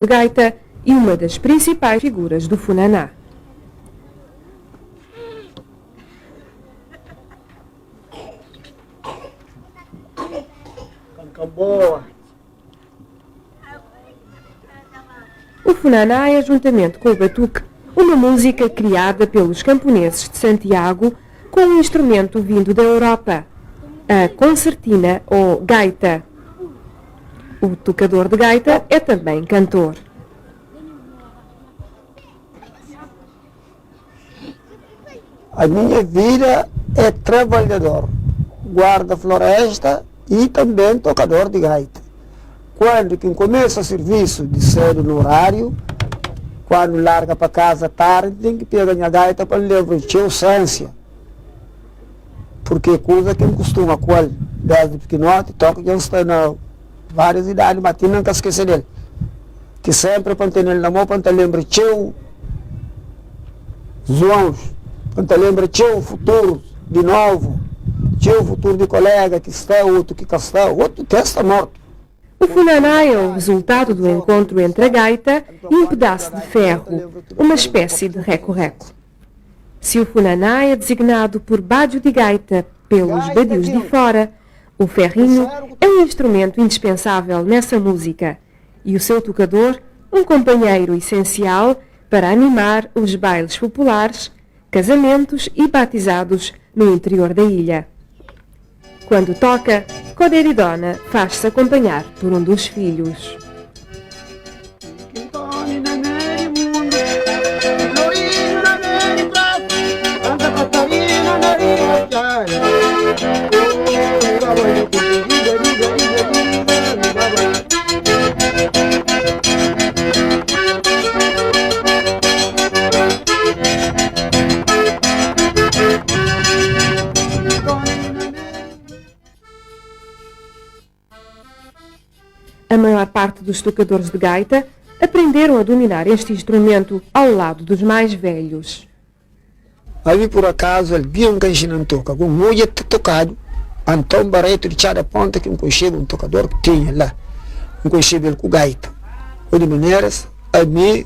Gaita e uma das principais figuras do funaná. O funaná é, juntamente com o batuque, uma música criada pelos camponeses de Santiago com um instrumento vindo da Europa, a concertina ou gaita. O tocador de gaita é também cantor. A minha vida é trabalhador, guarda-floresta e também tocador de gaita. Quando que começa serviço de cedo no horário, quando larga para casa tarde, tem que pegar minha gaita para levar ciência. Porque é coisa que costuma com ele, desde pequenote, toca que está na várias idades, mas nunca esquece dele. Que sempre para ter ele na mão, para lembrar teu João, para lembrar teu futuro de novo, teu futuro de colega que está, outro que está, outro que está morto. O funaná é o resultado do encontro entre a gaita e um pedaço de ferro, uma espécie de reco-reco. Se o funaná é designado por badjo de gaita pelos badios de fora, o ferrinho é um instrumento indispensável nessa música e o seu tocador um companheiro essencial para animar os bailes populares, casamentos e batizados no interior da ilha. Quando toca, Coderidona faz-se acompanhar por um dos filhos. A maior parte dos tocadores de gaita aprenderam a dominar este instrumento ao lado dos mais velhos. Aí por acaso alguém que ensina toca, com mulher tocado, Antão Barreto de Tchá da Ponta, que um conheceu um tocador que tinha lá, um conheceu ele com gaita. Ou de maneiras, a mim,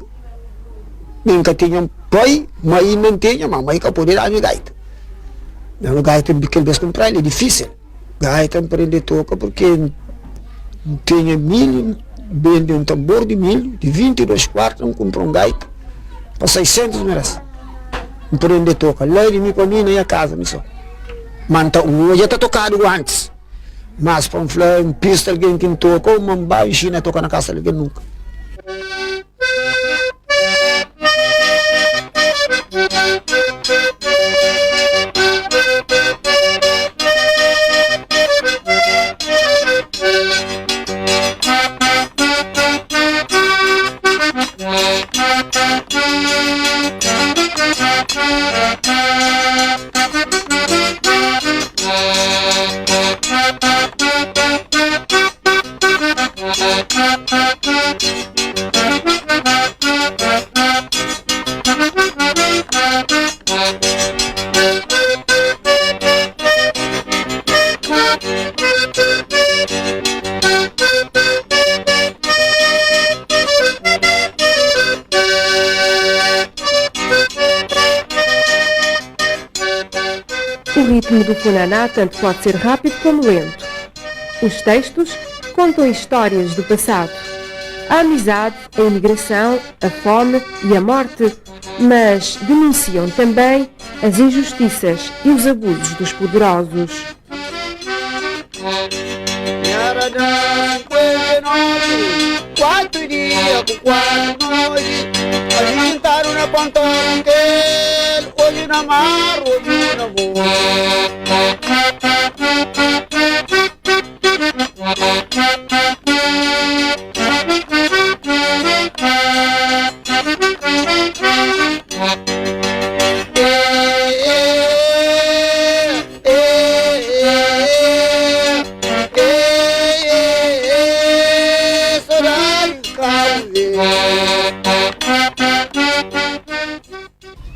nunca tinha um pai, mãe não tinha, mas mãe que podia dar gaita. Não, gaita, aquele vez comprar ele é difícil. Gaita aprender toca porque tinha milho, vende um tambor de milho de 22 quartos, não comprou um gaita para 600 reais. Aprender toca. Lá de mim para mim na minha casa, me só. Manta um já está tocado antes. Mas para um falar, um pista alguém que toca, ou uma em China toca na casa de alguém nunca. O ritmo do funaná tanto pode ser rápido como lento. Os textos contam histórias do passado. A amizade, a imigração, a fome e a morte, mas denunciam também as injustiças e os abusos dos poderosos. Quatro dias com quatro noites, a gente na ponta hoje na mar, hoje na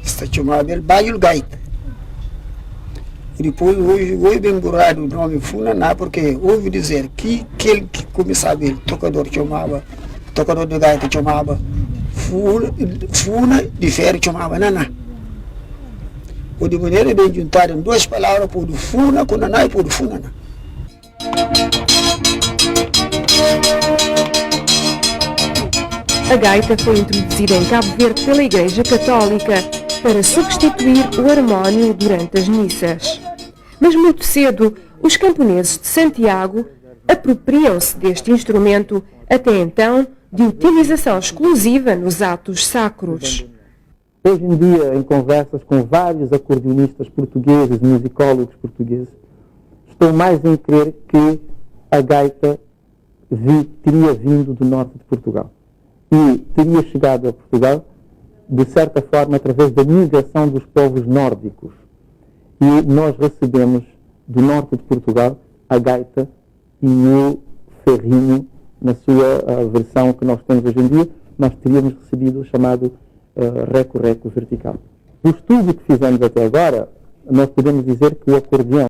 Está chamado el Baio Gaita. E depois hoje, hoje bem borrado o nome Funaná, porque ouvi dizer que aquele que começava ele, tocador, chamava Tokador di gaita txomaba Funa di feru txomaba Naná. O di manera ben djuntadu en duas palavra podu Funa ku Naná i podu Funaná. A gaita foi introduzida em Cabo Verde pela Igreja Católica para substituir o harmónio durante as missas. Mas muito cedo, os camponeses de Santiago apropriam-se deste instrumento, até então de utilização exclusiva nos atos sacros. Hoje em dia, em conversas com vários acordeonistas portugueses, musicólogos portugueses, estou mais em crer que a gaita vi, teria vindo do norte de Portugal. E teria chegado a Portugal, de certa forma, através da migração dos povos nórdicos. E nós recebemos do norte de Portugal a gaita e o ferrinho na sua versão que nós temos hoje em dia, nós teríamos recebido o chamado reco-reco vertical. Do estudo que fizemos até agora, nós podemos dizer que o acordeão